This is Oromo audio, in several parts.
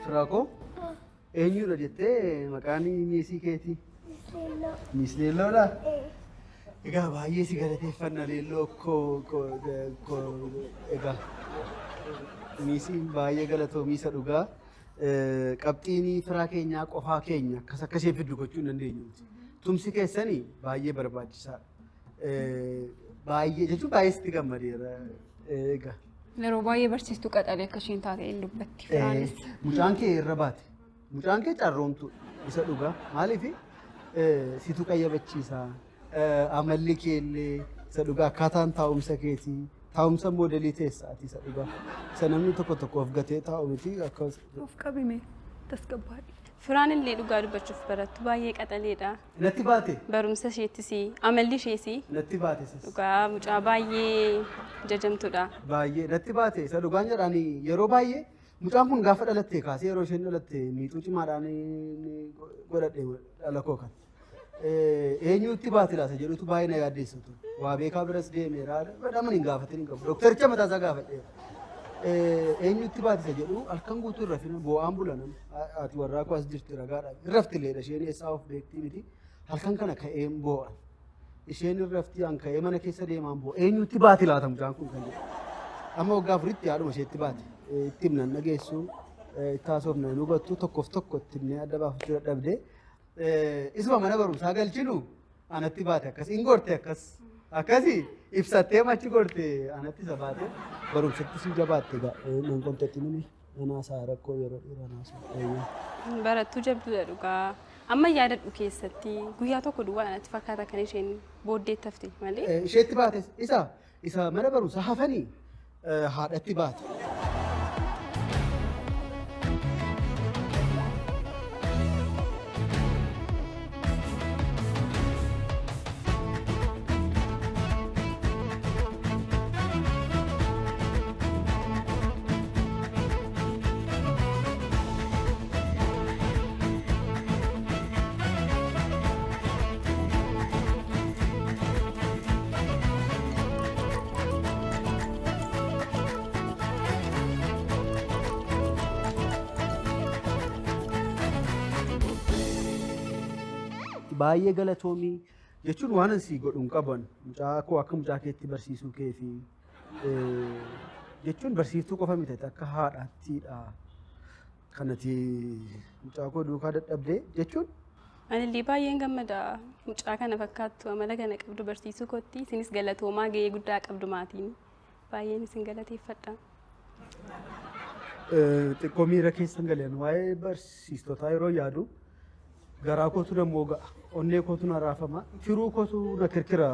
Firaakoo eenyudha jettee maqaan miisii keetii? Leelloo. Miis Leelloodha? Egaa baay'ee si galateeffanna Leelloo koo egaa miisiin baay'ee galatoomii isa dhugaa. Qabxiin firaa keenyaa qofaa keenya akkas akka ishee fiddu gochuu hin dandeenyu. Tumsi keessanii baay'ee barbaachisaadha. Baay'ee jechuun baay'ee sitti gammadeera. Egaa. Yeroo baay'ee barsiistuu qaxalee akka isheen taate hin dubbatti. Firaanis. Mucaan kee irra baate. Mucaan kee carroomtu isa dhugaa. Maaliif situ qayyabachiisa. Amalli kee illee isa dhugaa akkaataan taa'umsa keetii. Taa'umsa moodelii teessaati isa dhugaa. Isa namni tokko tokko of gatee taa'u miti akka Of qabime tasgabbaadhi. Firaan illee dhugaa dubbachuuf barattu baay'ee qaxaleedha. Natti baate. Barumsa isheettis amalli ishees Natti baate sas. Dhugaa mucaa baay'ee jajamtuudha. Baay'ee natti baate isa dhugaan jedhaani yeroo baay'ee mucaan kun gaafa dhalatte kaasee yeroo isheen dhalatte miixuu cimaadhaan godhadhe dhala koo kan. Eenyutti baate laata jedhutu baay'ee na yaaddeessa ture. Waa beekaa biras deemeera badhaman hin gaafatin hin qabu. Doktaricha mataa isaa gaafadheera. Eenyutti baate isa jedhu halkan guutuu irra fina boo'aan bula nama. Ati warraa koo as jirti ragaadha. Hin raftileedha isheen eessaa of beektii miti. Halkan kana ka'een boo'a. Isheen hin rafti an ka'ee mana keessa deemaan boo'a. Eenyutti baate laata mucaan kun kan jedhu. Amma waggaa afuritti haadhuma isheetti baate. Itti himnan dhageessu itti haasofna hin hubattu tokkoof tokko itti himnee adda baafachuu dadhabdee. Isuma mana barumsaa galchinu anatti baate akkas hin gorte akkas akkasi ibsattee machi gorte anatti isa baate barumsatti si jabaatte egaa nan qomxetti nimi nanaa isaa rakkoo yeroo dheeraa naa Barattuu jabduudha dhugaa. Amma yaadadhu keessatti guyyaa tokko duwwaa natti fakkaata kan isheen booddeetti hafte malee. Isheetti baate isa isa mana barumsaa hafanii haadhatti baate. Baay'ee galatoomii jechuun waan asii godhu hin qaban mucaa koo akka mucaa keetti barsiisuu kee fi jechuun barsiiftuu qofa miti akka haadhaattiidha. Kanati mucaa koo duukaa dadhabdee jechuun. Anillee baay'een gammada mucaa kana fakkaattu amala kana qabdu barsiisuu kootti isinis galatoomaa gahee guddaa qabdu maatiin baay'een isin galateeffadha. Xiqqoo miira keessan galeen waa'ee barsiistotaa yeroo yaadu garaa kootu na mooga'a onnee kootu na raafama tiruu kootu na kirkira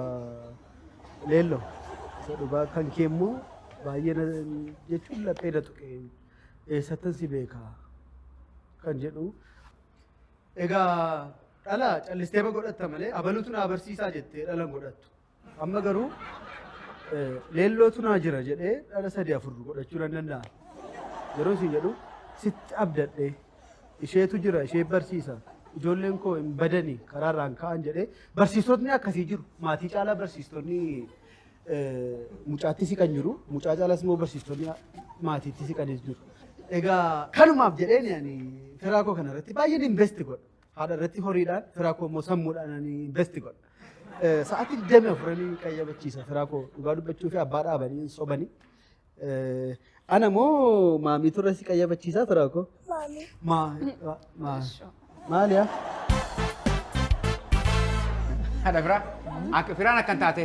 leelloo isa dhugaa kan kee immoo baay'ee jechuun laphee na tuqe eessattan si beeka kan jedhu. Egaa dhala callistee ma godhatta malee abaluutu naa barsiisaa jettee dhala hin godhattu. Amma garuu leellootu naa jira jedhee dhala 3 4 godhachuu nan danda'a. Yeroo isin jedhu sitti abdadhee isheetu jira ishee barsiisa ijoolleen koo hin badani karaarraan ka'an jedhee barsiistotni akkasii jiru. Maatii caalaa barsiistonni mucaatti siqan jiru. Mucaa caalaas immoo barsiistonni maatiitti siqanis jiru. Egaa kanumaaf jedheen ani firaa koo kana irratti baay'een invest godha. Haadha irratti horiidhaan firaa koo immoo sammuudhaan ani invest godha. Sa'aatii 24 qayyabachiisa firaa koo dhugaa dubbachuu fi abbaa dhaabanii hin sobanii. Ana moo maamiitu irra si qayyabachiisaa firaa koo? Maamii. Maali yaa? Haadha firaa. Akka firaan akkan taate.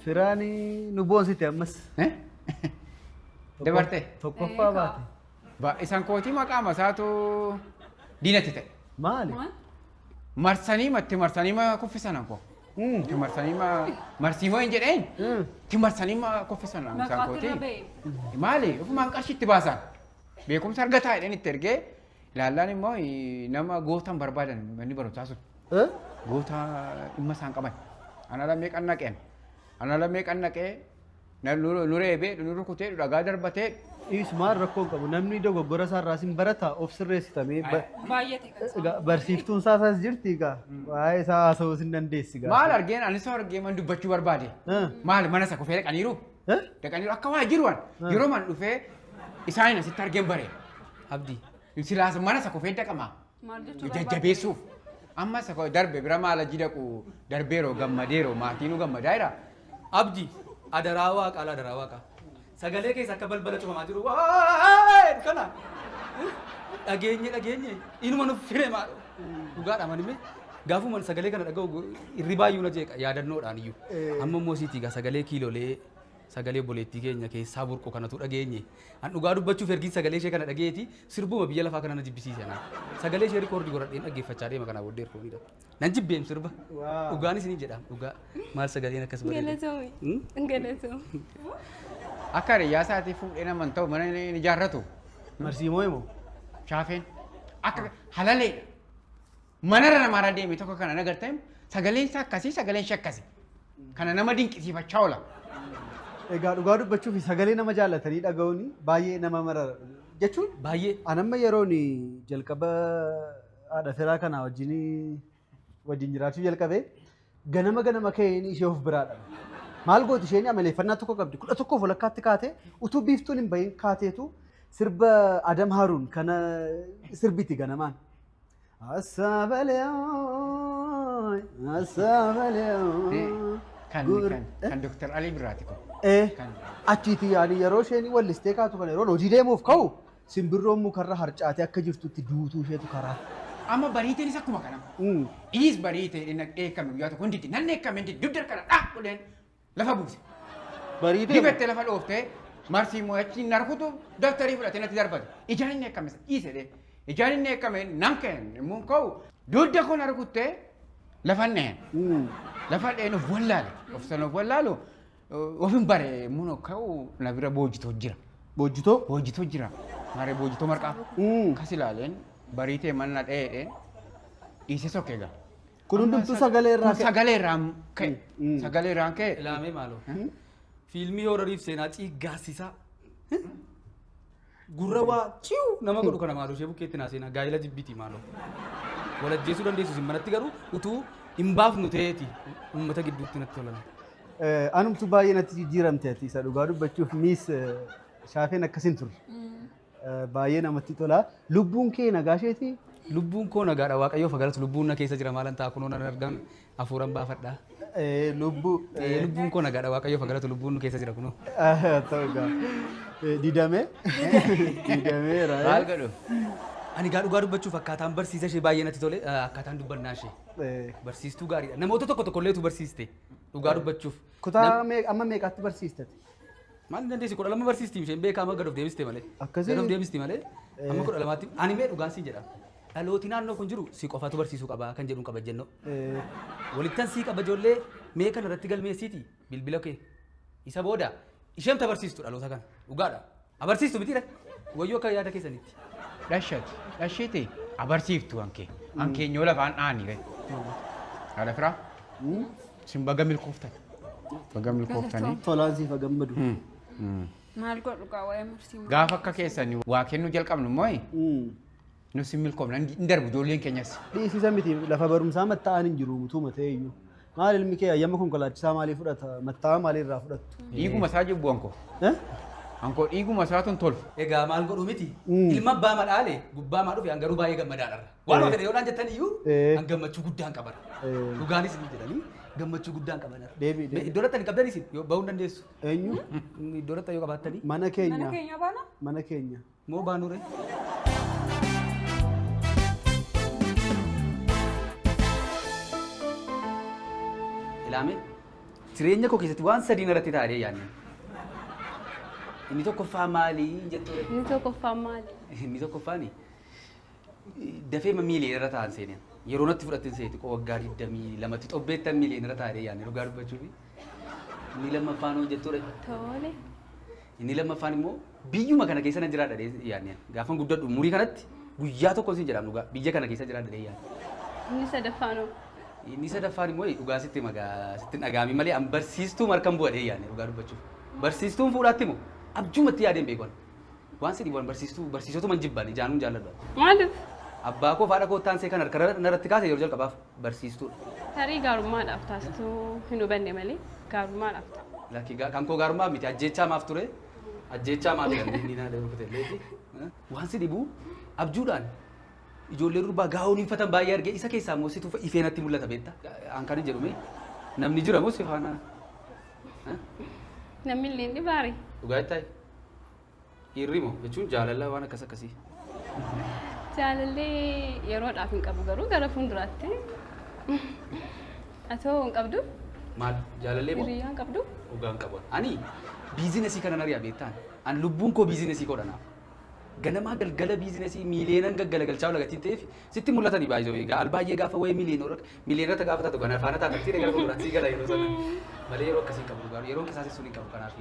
Firaan nu boonsite ammas. Dabarte. Tokkoffaa baate. Isan kootii maqaa masaatu diinatti ta'e. Maali? Marsanii matti marsanii ma kuffisan ankoo. Itti marsanii ma marsiimoo hin jedheen. Itti marsanii ma kuffisan isaan Maqaatu irra kootii. ba'e. Maali? Ofumaan qarshii itti baasan. Beekumsa argataa jedheen itti ergee ilaallaan immoo nama gootan barbaadan manni barumsaa sun. Goota dhimma isaan qaban. Ana lamee qannaqeen. Ana lamee qannaqee nu reebee nu rukutee nu dhagaa darbatee. Dhiis maal rakkoo hin qabu namni dogoggora isaa irraa sin barata of sirreessitamee Baay'ate kan isaa. Egaa barsiiftuun isaa isaas jirti egaa waa'ee isaa haasa'uu sin dandeessi egaa. Maal argeen anis argee man dubbachuu barbaade. Maal mana isa kufee dhaqaniiru. Dhaqaniiru akka waa jiru an yeroo man dhufee isaanin asitti argeen bare. Abdii. Silaas mana isa kofee dhaqama. Maal jechuu barbaadde? Jajjabeessuuf. Amma isa darbe bira maala jidhaqu darbeeroo gammadeeroo maatiinuu gammadaa jira. Abdi adaraa waaqaa adaraa waaqaa. Sagalee keessa akka balbala cufamaa jiru waa kana dhageenye dhageenye inuma nuuf fire maal dhugaadha manime gaafuma sagalee kana dhaga'u hirribaayyuu na jeeqa yaadannoodhaan iyyuu amma immoo siitii gaa sagalee kiilolee sagalee obboleettii keenya keessaa burqu kanatu dhageenye an dhugaa dubbachuuf ergiin sagalee ishee kana dhageeti sirbuma biyya lafaa kana na jibbisiise anaa sagalee ishee rikoordii godhadheen dhaggeeffachaa deema kanaa booddee ergoonidha nan jibbeem sirba dhugaanis ni jedham dhugaa maal sagaleen akkas bareeda. Galatoomi. Galatoomi. Akka hiriyyaa isaatii fuudhee nama hin ta'u mana ni ijaarratu. Marsiimoo himoo? Shaafeen akka halaleedha. Manarra namaarra deeme tokko kana nagartee sagaleen isaa akkasii sagaleen ishee akkasii. Kana nama dinqisiifachaa oola. Egaa dhugaa dubbachuuf sagalee nama jaallatanii dhaga'uun baay'ee nama marara. Jechuun Baay'ee. Anamma yeroon jalqaba haadha firaa kana wajjin jiraachuu jalqabe ganama ganama ka'een ishee of biraa dhabe. Maal gooti isheen amaleeffannaa tokko qabdi. 11 walakkaatti kaatee utuu biiftuun hin bahin kaateetu sirba Adam Haruun kana sirbiti ganamaan. Assaabalee assaabalee. Kan Dr. Ali Birraati kun. Achiiti yaani yeroo isheen wallistee kaatu kana yeroo hojii deemuuf ka'u simbirroon mukarra harcaatee akka jirtutti duutuu isheetu karaa. Amma bariiteenis akkuma kana. Dhiis bariitee inni dheekkame guyyaa tokko hundi nan dheekkame hundi dugda kana dhaa godheen lafa buuse. Bariitee. Dibattee lafa dhooftee marsii moo'achi narkutu daftarii fudhatee natti darbate. Ijaan inni dheekkame dhiise dhee. Ijaan inni dheekkame nan ka'e immoo ka'u dugda kun harkuttee lafa neen. Lafa dheen of wallaale. Of sana of wallaalu of hin bare immoo ka'u na bira boojitoo jira. Boojitoo? Boojitoo jira. Maaree boojitoo marqaa. Kas ilaaleen bariitee mana dheedheen dhiise sokkee gaa. Kun hundumtuu sagalee irraa ka'e. Sagalee irraa ka'e. Sagalee irraa ka'e. Ilaamee maaloo. Fiilmii hororiif seenaa ciiggaasisaa. Gurra waa ciu nama godhu kana maaloo ishee bukkeetti naa seenaa gaa'ela jibbiiti maaloo. Walajjeesuu dandeessu isin manatti garuu utuu hin baafnu ta'eeti uummata gidduutti natti tolan. Anumtu baay'ee natti jijjiiramte ati isa dhugaa dubbachuuf miis shaafeen akkasin turre. Baay'ee namatti tola. Lubbuun kee nagaa isheeti? Lubbuun koo nagaadha waaqayyoof galatu lubbuun na keessa jira maalan ta'a kunoo nan argan hafuuran baafadha. Lubbuu. Lubbuun koo nagaadha waaqayyoof galatu lubbuun nu keessa jira kunoo. Ta'u egaa. Didamee? Didameera. Maal godhu? Ani gaa dhugaa dubbachuuf akkaataan barsiisa ishee baay'ee natti tole akkaataan dubbannaa ishee. Barsiistuu gaariidha. Namoota tokko tokko illeetu barsiiste dhugaa dubbachuuf. Kutaa amma meeqaatti barsiistate? Maal dandeessi 12 barsiisti isheen beekaa amma gad of deebiste malee. Akkasii? Gad of deebisti malee amma 12tti ani mee dhugaan siin jedha. Dhalooti naannoo kun jiru si qofatu barsiisuu qaba kan jedhuun qaba jennoo. Walittan sii qaba ijoollee mee kana irratti galmeessiiti bilbila kee. Isa booda isheen ta barsiistu dhaloota kana dhugaadha. Abarsiistu mitiidha. Wayyoo akka yaada keessanitti. Dhashati dhashiti abarsiiftu hankee. Hankee nyoo lafaan dhaanii re. Haadha firaa. Isin baga milkooftan. Baga milkooftanii. Tolaan siif gammadu. Maal godhu gaa waa'ee marsii? Gaafa akka keessanii waa kennuu jalqabnu immoo nus hin milkoofna hin darbu ijoolleen keenyas. Dhiisisa miti lafa barumsaa matta'aan hin jiru mutuuma ta'e iyyuu. Maal ilmi kee ayyama konkolaachisaa maalii fudhata? Matta'aa maalii irraa fudhattu? Dhiiguma isaa jibbu ankoo. Ankoo dhiiguma isaa tun tolfu. Egaa maal godhu miti? Ilma abbaa madhaale gubbaa maa dhufe an garuu baay'ee gammadaadha. Waan fedhe yoo dhaan jettan iyyuu an gammachuu guddaan qaban. Dhugaanis ni jedhanii gammachuu guddaan qaban. Deebi deebi. Iddoo irratti qabdan isin yoo bahuu hin dandeessu. Eenyu? Iddoo irratti yoo qabaattanii. Mana keenya. Mana keenya baana? Mana keenya. Moo baanure? Ilaame jireenya koo keessatti waan sadiin irratti taa'ee yaadne. Inni tokkoffaa maali jettu? Inni tokkoffaa maali? Inni tokkoffaani dafee miiliyoonarra taa'an seenan. Yeroo natti fudhatin seeti koo waggaa 22tti xobbeettan miiliyoonarra taa'ee yaadne dhugaa dubbachuufi. Inni lammaffaan hoo jettu? Tole. Inni lammaffaan immoo biyyuma kana keessa nan jiraadha yaadne. Gaafan guddadhu umurii kanatti guyyaa tokko sin jedhamu dhugaa biyya kana keessa jiraadha yaadne. Inni sadaffaan hoo? Inni sadaffaan immoo dhugaa sitti magaa sitti dhagaami malee an barsiistuu markan bu'adhee yaadne dhugaa dubbachuuf. Barsiistuun fuudhaatti moo abjumatti yaadeen beekan. Waan sidii waan barsiistuu barsiisotuma hin jibban ijaanuun jaalladhu. Maaliif? Abbaa koo faadha koo taansee kan harka narratti kaase yeroo jalqabaaf barsiistuudha. Tarii gaarummaadhaaf taasituu hin hubanne malee gaarummaadhaaf ta'a. Lakki kan koo gaarummaa miti ajjeechaa maaf ture ajjeechaa maaf kan inni naa rukute illeeti. Waan si dhibu Abjuudhaan ijoollee durbaa gaa'oon uffatan baay'ee argee, isa keessaa immoo situ ifee natti mul'ata, beektaa? An kan jedhume namni jira moo si faana? Namni illee ni baare. Dhugaa jettaa? Dhiirri moo jechuun jaalala waan akkas akkasii. Jaalallee yeroodhaaf hin qabu, garuu gara fuulduraatti. Atoo hin qabdu? Maal, jaalallee moo? Hiriyaa hin qabdu? Dhugaa hin qabu. Ani business kana nari'a, beektaan. An lubbuun koo business koodha naaf. Ganamaa galgala business miiliyeenan gaggalagalchaa ola gatiin ta'eef sitti mul'atanii baay'ee egaa al baay'ee gaafa wayii miiliyoonota gaafa taatu kana faana taatan siidha gara fuulduraatti sii gala yeroo sana. Malee yeroo akkasii hin qabu, dhugaa yeroo qisaasessuu sun hin qabu, kanaaf.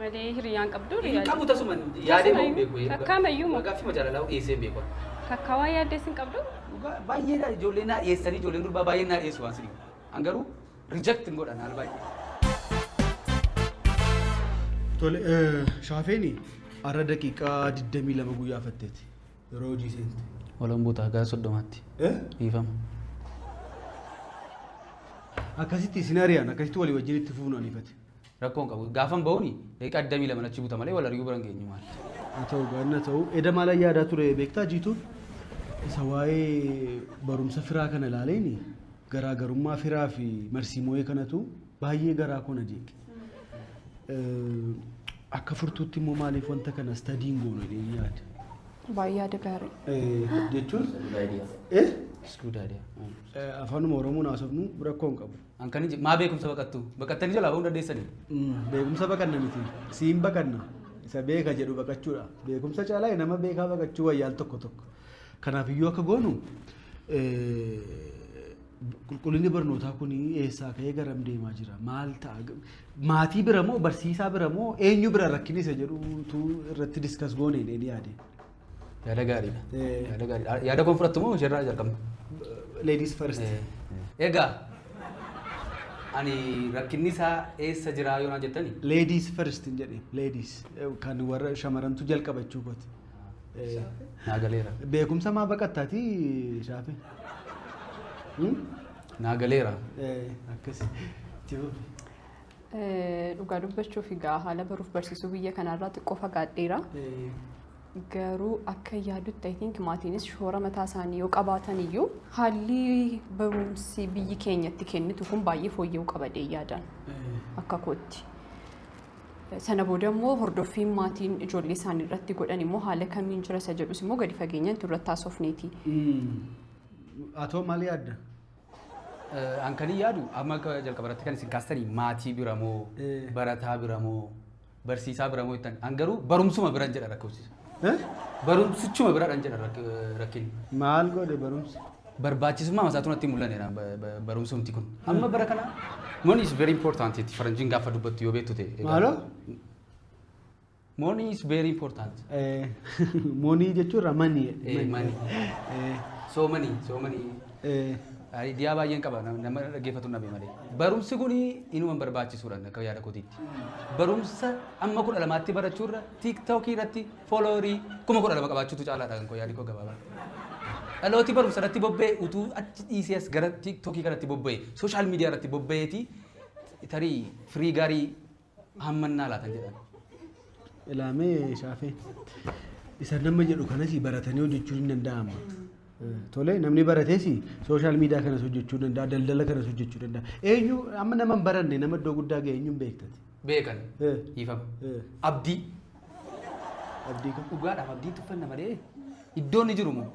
Malee hiriyaa hin qabdu? Hin qabu, tasuma yaadee moo beeku. Takkaamayyuu moo? Gaaffii jaalalaa dhiyeessee hin beeku. Takka waa yaaddees hin qabdu? Dhugaa baay'eedha, ijoollee naa dhiyeessanii, ijoolleen durbaa baay'een naa dhiyeessu waan sini. An garuu reject hin godhan al baay'ee. Tole, shaafeeni har'a daqiiqaa 22 guyyaa fatteeti yeroo hojii seente. Walan buutaa gara 30tti. Dhiifama. Akkasitti isin ari'an, akkasitti walii wajjin itti fufnu aniifate. Rakkoon qabu. Gaafan ba'uuni daqiiqaa 22 achi buta malee wal ari'uu bira hin geenyu maal. Haa ta'u, gaanna ta'u, eda maal yaadaa ture beektaa, jiituun isa waa'ee barumsa firaa kana ilaaleeni garaagarummaa firaa fi marsiimoo'ee kanatu baay'ee garaa koo na jeeqe. Akka furtuutti immoo maaliif wanta kana study hin goonu jedhee yaade. Baay'ee yaada gaarii. Jechuun It's good idea. Afaanuma Oromoon haasofnu rakkoo hin qabu. An kan maa beekumsa baqattu baqattanii jalaa ba'uu dandeessanii. Beekumsa baqanna miti. Siin baqanna. Isa beeka jedhu baqachuudha. Beekumsa caalaa nama beekaa baqachuu wayyaal tokko tokko. Kanaaf iyyuu akka goonu, qulqullinni barnootaa kun eessaa ka'ee garam deemaa jira? Maal ta'a? Maatii bira moo, barsiisaa bira moo, eenyu bira rakkinni isa jedhutu irratti discuss goone jedhee yaade. Yaada gaariidha. Yaada gaariidha. Yaada koon fudhattu moo isheerraa jalqabna? Ladies first. Egaa ani rakkinni isaa eessa jira yoo naan jettani? Ladies first hin jedhee, ladies kan warra shamarantu jalqabachuu kooti. Naa galeera. Beekumsa maa baqattaati, shaafe? Naa galeera. Akkas. Jiru. Dhugaa dubbachuuf egaa haala baruuf barsiisuu biyya kanarraa xiqqoo fagaadheera. Garuu akka yaadutti, I think maatiinis shoora mataa isaanii yoo qabaatan iyyuu, haalli barumsi biyyi keenyatti kennitu kun baay'ee fooyya'uu qaba jedhee yaadan akka kootti. Sana booda immoo hordoffiin maatiin ijoollee isaanii irratti godhan immoo haala kamiin jira isa jedhus immoo gadi fageenyaan irratti haasofneeti. Atoo maal yaadda? An kan hin yaadu, amma akka jalqaba irratti kan isin kaastanii, maatii bira moo, barataa bira moo, barsiisaa bira moo jettan, an garuu barumsuma biran jedha rakkoofsisu. Barumsichuma biradhan jedha rakkinni. Maal godhe barumsi? Barbaachisummaa masaatu natti hin mul'anne barumsumti kun. Amma bara kana money is very important itti faranjiin gaafa dubbattu yoo beektu ta'e. Maaloo? Money is very important. Money jechuun irraa money. Money. So many, so many. Idea baay'een qaba, nama dhaggeeffatu nabe malee. Barumsi kun inuma barbaachisuudha akka yaada kootiitti. Barumsa amma 12tti barachuurra TikTokii irratti follower 12,000 qabaachuutu caalaadha kan koo yaadi koo gabaabaa. Dhalooti barumsa irratti bobba'e utuu achi dhiisee as gara TikTokii kanatti bobba'e, social media irratti bobba'eeti tarii firii gaarii hammannaa laatan jedhan. Ilaamee shaafee. Isa nama jedhu kanas baratanii hojjechuun hin danda'ama. Tole, namni baratees social media kanas hojjechuu danda'a, daldala kanas hojjechuu danda'a. Eenyu amma nama hin baranne nama iddoo guddaa ga'e eenyuun beektati? Beekan. Dhiifama. Abdii. Abdii kan? Dhugaadhaaf abdiin tuffanna malee iddoo inni jiru moo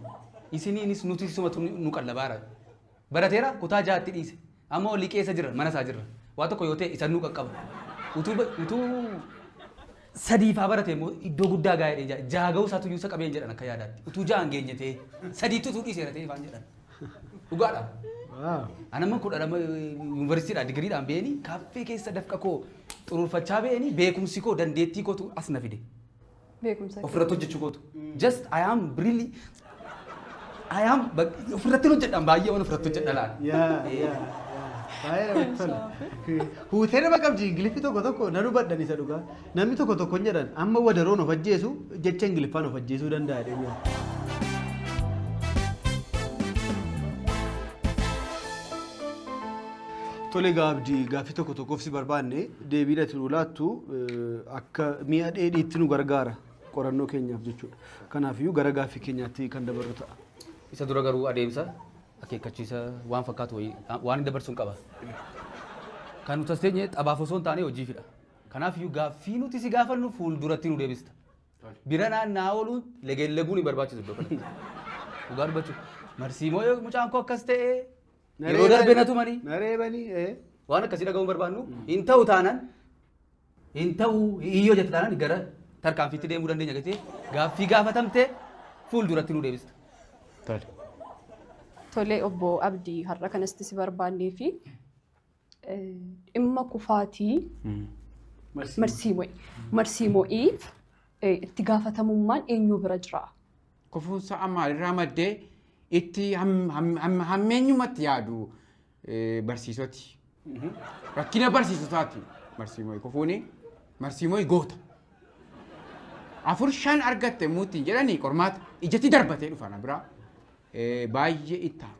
isiniinis nuti sumatu nu qallabaara. Barateera, kutaa 6tti dhiise. Amma liqeessa jira, mana isaa jirra. Waa tokko yoo ta'e isan nu qaqqaba. Utuu sadiifaa barate immoo iddoo guddaa gaa'ee 6 ga'uu isaatu iyyuu isa qabeen jedhan akka yaadaatti. Utuu 6 hin geenye ta'e sadiitti utuu dhiiseera ta'e ifaan jedhan. Dhugaadha. Ani amma 12 yuunivarsiitiidhaan digiriidhaan ba'anii kaaffee keessa dafqa koo xuruurfachaa ba'anii, beekumsi koo dandeettii kootu as na fide. Beekumsa. Ofirratti hojjechuu kootu. Just I am really, I am ofirratti hojjedhan, baay'ee waan ofirratti hojjedha laala. Yaa yaa baay'ee namatti tola. Huutee nama qabdi Ingiliffi tokko tokko nan hubadhan isa dhugaa. Namni tokko tokko hin jedhan, amma wadaroon of ajjeesu jecha Ingiliffaan of ajjeesuu danda'a jedhee yaada. Tole egaa Abdii, gaaffii tokko tokkoof si barbaanne, deebiin ati nu laattu akka mi'a dheedhiitti nu gargaara. Qorannoo keenyaaf jechuudha. Kanaafiyyuu gara gaaffii keenyaatti kan dabarru ta'a. Isa dura garuu adeemsa akeekkachiisa waan fakkaatu wayii waan hin dabarsuun qaba. Kan nuti as teenye taphaaf osoo hin taane hojiifidha. Kanaaf iyyuu gaaffii nuti si gaafannu fuulduratti nu deebista. Bira naanna'aa ooluun legelleguun hin barbaachisu iddoo kanatti. Dhugaa dubbachuu. Marsiimoo yoo mucaan koo akkas ta'e yeroo darbe na tumanii Nareebanii. Waan akkasii dhaga'uun barbaannu hin ta'u taanaan, hin ta'u hiyyoo jette taanaan, gara tarkaanfiitti deemuu dandeenya jettee gaaffii gaafatamte fuulduratti nu deebista. Tole. Tole, obbo Abdii, har'a kanatti si barbaannee fi dhimma kufaatii Marsiimoo'iif itti gaafatamummaan eenyu bira jira? Kufuunsa maalirraa maddee itti hammeenyumatti yaadu barsiisoti. Rakkina barsiisotaati Marsiimoo'i kufuuni. Marsiimoo'i goota. Afur shan argatte immoo ittiin jedhanii qormaata ijatti darbatee dhufa na biraa. Baay'ee itti haaru.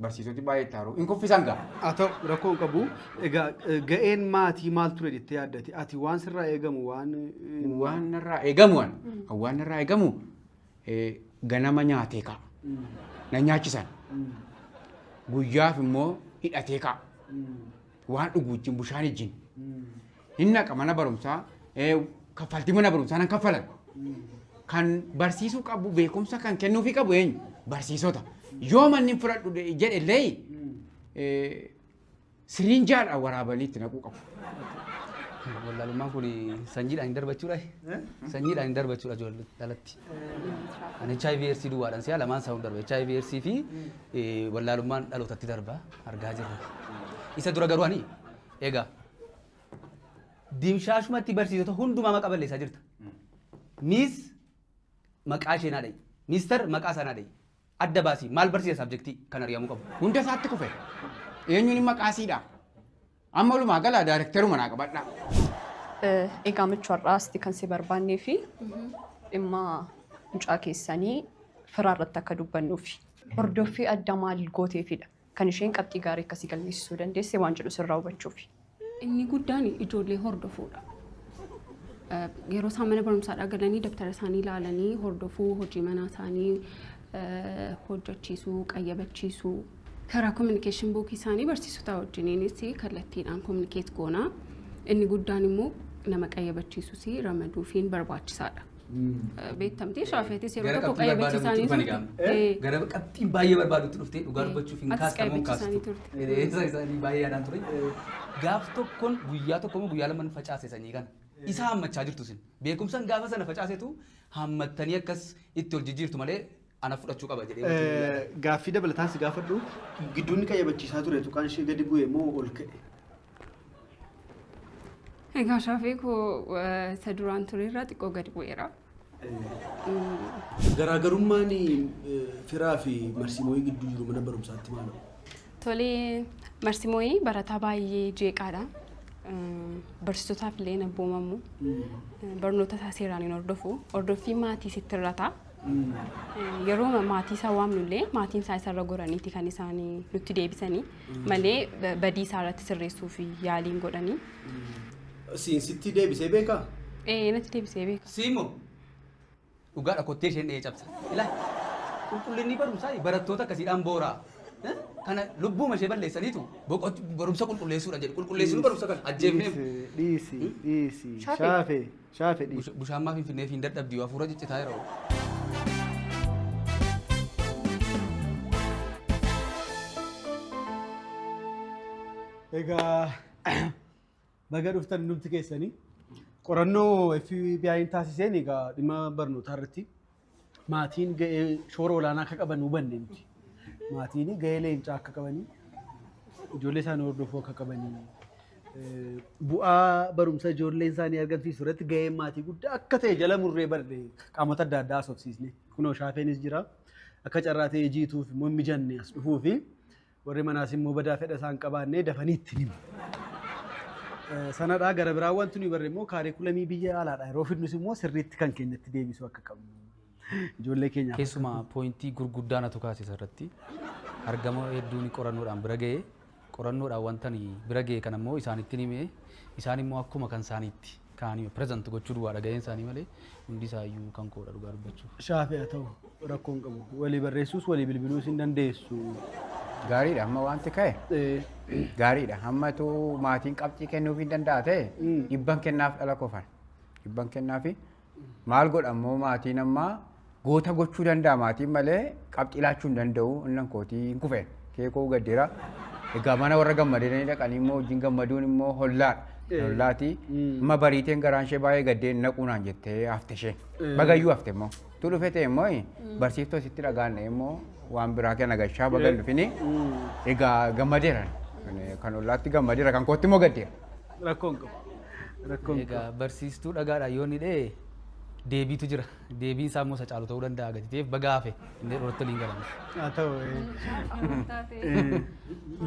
Barsiisoti baay'ee itti haaru. Hin kuffisan gaa. Haa ta'u, rakkoo hin qabu. Egaa ga'een maatii maal ture jettee yaaddate? Ati waan sirraa eegamu waan Waan narraa eegamu waan narraa eegamu ganama nyaatee ka'a. Na nyaachisan. Guyyaaf immoo hidhatee ka'a. Waan dhugu wajjin, bishaan wajjin. Hin naqa mana barumsaa, kaffaltii mana barumsaa nan kaffalan. Kan barsiisuu qabu, beekumsa kan kennuufii qabu eenyu? Barsiisota. Yoo manni hin fudhadhu jedhe illee siriinjaadhaan waraabanii itti naquu qabu. Wallaalummaan kun sanyiidhaan hin darbachuudha. Sanyiidhaan hin darbachuudha ijoollee dhalatti. Ani HIV AIDS duwwaadhaan si'a lamaan isaa darba. HIV AIDS fi wallaalummaan dhalootatti darba argaa jirra. Isa dura garuu ani egaa dimshaashumatti barsiisota hundumaa maqaa balleessaa jirta. Miss maqaa ishee naa dhayi. Mister maqaa isaa naa dhayi. Adda baasii maal barsiisa subjectii kan ari'amuu qabu? Hunda isaatti kufe. Eenyuun maqaa siidha? Amma walumaa gala daayirekteruma naa qabadha. Egaa michuu, har'aa asitti kan si barbaannee fi dhimma mucaa keessanii firaa irratti akka dubbannuufi. Hordoffii addaa maal gooteefidha? Kan isheen qabxii gaarii akkasii galmeessisuu dandeesse waan jedhu sirraa hubachuufi. Inni guddaan ijoollee hordofuudha. Yeroo isaan mana barumsaadhaa galanii dabtara isaanii ilaalanii hordofuu, hojii manaa isaanii hojjechiisuu, qayyabachiisuu, karaa communication bookii isaanii barsiisota wajjiniinis kallattiidhaan communicate goonaa. Inni guddaan immoo nama qayyabachiisus ramaduufiin barbaachisaadha. Beektamtii shaafeetis yeroo Gara tokko qabxii barbaadamutti qayyabachiisaanii dhufani turte. gaama. Gara qabxiin baay'ee barbaadutti dhuftee dhugaa dubbachuuf hin Atis kaastamu hin qayyabachiisaanii kaastu. turte. Isa isaanii baay'ee yaadaan ture. Gaaf tokkoon guyyaa tokko moo guyyaa lamaan facaase sanyii kana. Isa hammachaa jirtu sin. Beekumsan gaafa sana facaasetu hammattanii akkas itti ol jijjiirtu malee ana fudhachuu qaba jedhee wanti inni yaada. Gaaffii dabalataan si gaafadhu, gidduun qayyabachiisaa ture tuqaan ishee gadi bu'e moo ol ka'e? Egaa shaafee koo, isa duraan ture irraa xiqqoo gadi bu'eera. Garaagarummaan firaa fi marsimooyii gidduu jiru mana barumsaatti maal? Tolee, Marsimooyii barataa baay'ee jeeqaadha. Barsiisotaaf illee hin abboomamu. Barnoota isaa seeraan hin hordofu. Hordoffii maatii sitti irrata. Yeroo maatii isaa waamnu illee maatiin isaa isarra goraniiti kan isaan nutti deebisanii malee badii isaa irratti sirreessuu fi yaaliin godhanii. Siin sitti deebisee beekaa? Ee, natti deebisee beeka. Siimo dhugaadha, kottee isheen dha'ee cabsa. Ilaa, qulqullinni barumsaa barattoota akkasiidhaan booraa. Kana lubbuuma ishee balleessaniitu barumsa qulqulleessuudha jedhu. Qulqulleessuun barumsa kana ajjeefnee. Dhiisi, dhiisi. Shaafee. Shaafee, shaafee, dhiisi. Bushaan maaf finfinnee fi hin dadhabdi, hafuura ciccitaa yeroo. Egaa baga dhuftan hundumti keessanii. Qorannoo FBI'n taasiseen egaa dhimma barnootaa irratti maatiin ga'ee shoora olaanaa akka qaban hubanne nuti. Maatiin ga'ee leencaa akka qabanii, ijoollee isaanii hordofuu akka qabanii, bu'aa barumsa ijoolleen isaanii argamsiisu irratti ga'een maatii guddaa akka ta'e jala murree barre qaamota adda addaa haasofsiisne. Kunoo shaafeenis jira. Akka carraa ta'ee jiituuf immoo hin mijanne as dhufuu fi warri manaas immoo badaa fedha isaan qabaannee dafanii itti himu. Sanadhaa gara biraa wanti nuyi barre immoo kaarikulamii biyya alaadha. Yeroo fidnus immoo sirriitti kan keenyatti deebisuu akka qabnu. Ijoollee keenyaaf. Keessumaa pointii gurguddaa natu kaasisa irratti argama hedduun qorannoodhaan bira ga'ee, qorannoodhaan wanta ani bira ga'e kan ammoo isaanitti himee, isaan immoo akkuma kan isaaniitti Kaanii present gochuu duwwaadha gaheen isaanii malee hundi isaayyuu kan koodha dhugaa dubbachuuf. Shaafii haa ta'u, rakkoo hin qabu. Walii barreessuus walii bilbiluus hin dandeessu. Gaariidha amma wanti ka'e. Gaariidha. Hammatu maatiin qabxii kennuuf hin danda'a ta'e dhibban kennaaf dhala kofan. Dhibban kennaafi maal godha immoo maatiin amma goota gochuu danda'a maatiin malee qabxii laachuu hin danda'u, innan kootii hin kufeen. Keekoo gaddeera. Egaa mana warra gammadanii dhaqanii immoo wajjin gammaduun immoo hollaadha. Hollaati. Amma bariiteen garaan ishee baay'ee gaddeen naquu naan jettee hafte isheen. Bagayyuu hafte immoo. Tu dhufe ta'e immoo barsiiftoo sitti dhagaanne immoo waan biraa kenna gashaa baga hin dhufini. Egaa gammadeera. Kan hollaatti gammadeera, kan kootti immoo gaddeera. Rakkoo hin qabu. Rakkoo hin qabu. Egaa barsiistuu dhagaadha yoo inni dhee deebiitu jira. Deebiin isaa immoo isa caalu ta'uu danda'a gadi ta'eef baga hafe inni irratti waliin galame. Haa ta'u.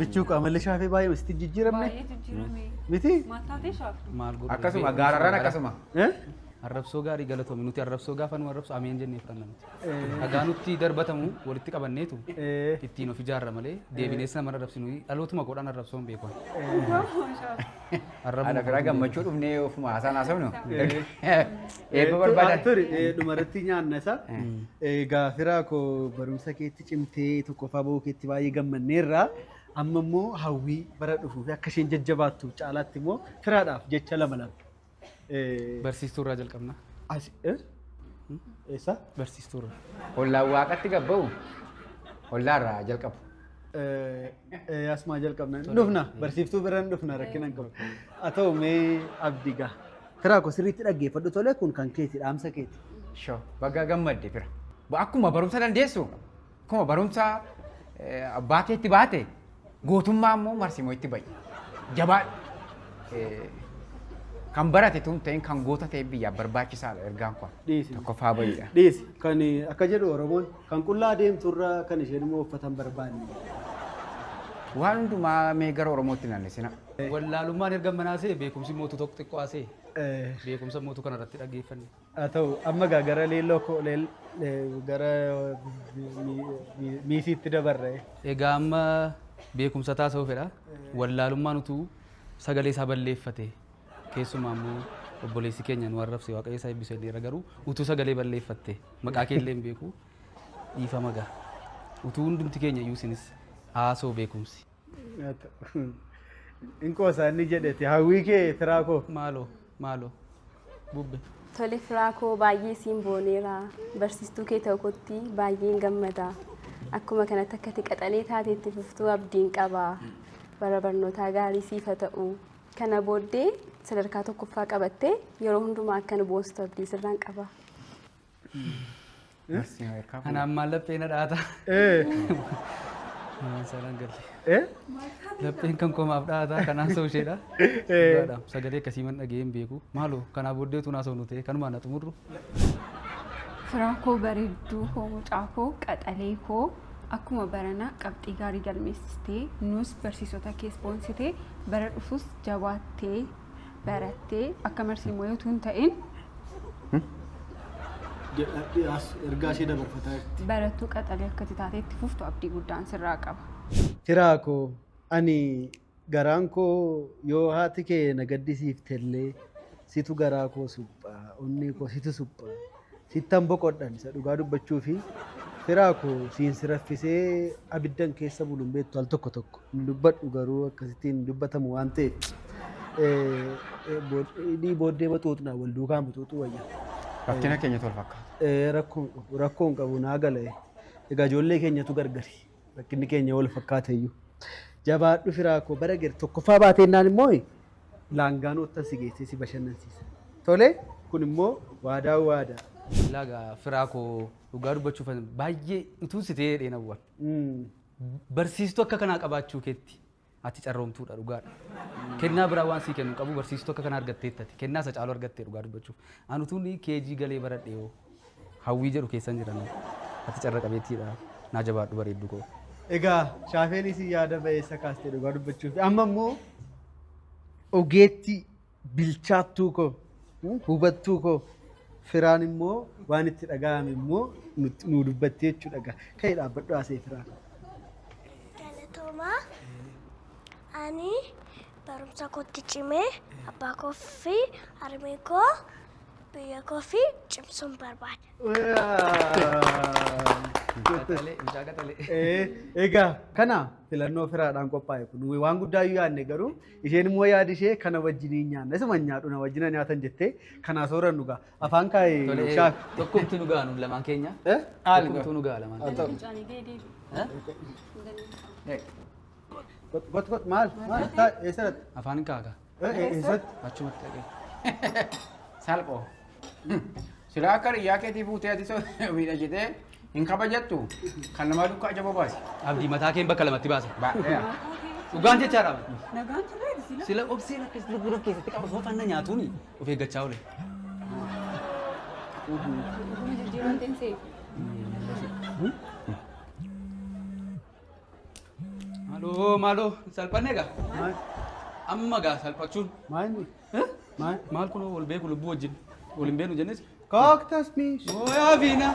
Bichuu qaamalli shaafii baay'ee sitti jijjiiramne. Baay'ee jijjiirame. Miti? Maal taatee shaafii? Maal godhu? Akkasuma gaararraan akkasuma. Arrabsoo gaarii galatoomi, nuti arrabsoo gaafa nu arrabsu ameen jennee fudhanna nuti. Dhagaa nutti darbatamu walitti qabanneetu ittiin of ijaarra malee deebinees nama arrabsinu dhalootuma godhaan arrabsoo hin beeku. Haadha firaa gammachuu dhufnee ofuma haasaan haasofnu. Eebba barbaadan. Turi dhumarratti nyaanna isa. Egaa firaa koo barumsa keetti cimtee tokkoffaa bahuu keetti baay'ee gammanneerra. Amma immoo hawwii bara dhufuu fi akka isheen jajjabaattu caalaatti immoo firaadhaaf jecha lama lama. Barsiistuu irraa jalqabna. Eessa? Barsiistuu irraa. Hollaan waaqatti gabba'u hollaarraa jalqabu. Asumaa jalqabna. Dhufna barsiiftuu biraan dhufna rakkina hin qabu. Haa ta'u mee abdii gaa. Firaa koo sirriitti dhaggeeffadhu tolee, kun kan keeti, dhaamsa keeti. Shoo baga gammadde fira. Akkuma barumsa dandeessu, akkuma barumsa abbaa keetti baate, gootummaa immoo marsimoo itti ba'i. Jabaadhu. Kan barate tun ta'in kan goota ta'e biyyaaf barbaachisaadha ergaan kun. Dhiisi. Tokkoffaa bahiidha. Dhiisi. Kan akka jedhu Oromoon kan qullaa deemturra kan isheen immoo uffatan barbaanne. Waan hundumaa mee gara Oromootti naannessina. Wallaalummaan erga manaasee beekumsi mootu tokko xiqqoo haasee beekumsa mootu kanarratti dhaggeeffanne. Haa ta'u amma gaa gara leelloo koo gara miisiitti dabarre. Egaa amma beekumsa taasisuu fedha. Wallaalummaan utuu sagalee isaa balleeffate keessumaa immoo obboleessi keenya nu arrabse, waaqayyo isaa eebbisee illee, garuu utuu sagalee balleeffatte maqaa kee illee hin beeku, dhiifama gaa. Utuu hundumti keenya iyyuu isinis haasoo beekumsi. Haa ta'u. Inqoosaa inni jedheti hawwii kee firaa koo. Maaloo maaloo bubbe. Tole firaa koo, baay'ee siin booneera. Barsiistuu kee ta'u kootti baay'een gammada. Akkuma kanatti akka ati qaxalee taate itti fuftuu abdiin qaba. Bara barnootaa gaarii siif haa ta'u. Kana booddee sadarkaa tokkoffaa qabattee yeroo hundumaa akka nu boonsitu abdii sirraan qaba. Anaan maal laphee na dhaata. Salaan galle. Lapheen kan komaaf dhaata kanaan sa'u isheedha. Dhugaadha. Sagalee akkasii man dhaga'ee hin beeku. Maaloo kanaa booddee utuu naasa'u nu ta'e kanumaan na xumurru. Firaa koo bareedduu koo, mucaa koo qaxalee koo, akkuma barana qabxii gaarii galmeessistee nus barsiisota kees boonsitee bara dhufus jabaattee barattee akka marsiimoo utuu hin ta'in Ergaa ishee dabarfataa jirti. Barattuu qaxalee akka ati taatee itti fuftu abdii guddaan sirraa qaba. Firaa koo, ani garaan koo yoo haati kee na gaddisiifte illee situ garaa koo suphaa, onnee koo situ suphaa. Sittan boqodhan isa dhugaa dubbachuu fi firaa koo siin si raffisee abiddan keessa bulu hin beektu, al tokko tokko hin dubbadhu garuu akkasittiin hin dubbatamu waan ta'eef. Hidhii booddee maxuuxnaa wal duukaa maxuuxuu wayya. Rakkina keenya tol fakkaata. Rakkoo hin qabu naa gala. Egaa ijoollee keenyatu gargari. Rakkinni keenya wal fakkaata iyyuu. Jabaadhu firaa koo, bara gadi tokkoffaa baateennaan immoo laangaanootti si geessee si bashannansiisa. Tole, kun immoo waadaa waadaa. Laagaa firaa koo, dhugaa dubbachuuf baay'ee utuu si ta'ee dheena bu'an. Barsiistuu akka kanaa qabaachuu keetti ati carroomtuudha dhugaadha. Kennaa biraa waan sii kennu qabu, barsiistuu akka kanaa argatteettati. Kennaa isa caalu argattee dhugaa dubbachuuf. Ani utuun keejii galee baradhe yoo hawwii jedhu keessan jiran, ati carra qabeettiidha. Naa jabaadhu bareeddu koo. Egaa shaafeenis yaada ba'eessa kaastee dhugaa dubbachuuf. Amma immoo ogeettii bilchaattuu koo, hubattuu koo firaan immoo waan itti dhaga'ame immoo nu dubbattee jechuudha. Ka'ee dhaabbadhu haasee firaa. Galatoomaa. Ani Barumsa kootti cimee abbaa koo fi harmee koo biyya koo fi cimsuun barbaada. Qaxalee, mucaa qaxalee. Egaa kana filannoo firaadhaan qophaa'e kun waan guddaa iyyuu yaadne, garuu isheen immoo yaadi ishee kana wajjiniin nyaanna, isuma nyaadhu na wajjina nyaatan jettee kanaa soorannu gaa afaan kaa'e Tole, shaafi. Tokkumtu nu ga'a nu lamaan keenya. Eh? Tokkumtu nu ga'a lamaan keenya. Got got got, maal maal taa eessatti? Afaan hin kaaga. Eessatti? Achumatti dhaqee. Salphoo. Silaa akka riyyaa keetii fuutee ati miidhagitee hin kabajattu, kan namaa dukkaa ajaba baasi. Abdii, mataa keen bakka lamatti baasa. Baadheera. Dhugaan jechaadha. Nagaan turre sila. Sila obseen akkasitti buna keessatti qabu osoo fanna nyaatuuni of eeggachaa oole. Dhuguma jijjiiraan teensee. Maaloo maaloo, salphanne egaa. Maal? Amma gaa salphachuun. Maal? Maal? Maal kun wal beeku lubbuu wajjin. Wal hin beeknu jennes. Kooktas miish. Mooyaa fiina.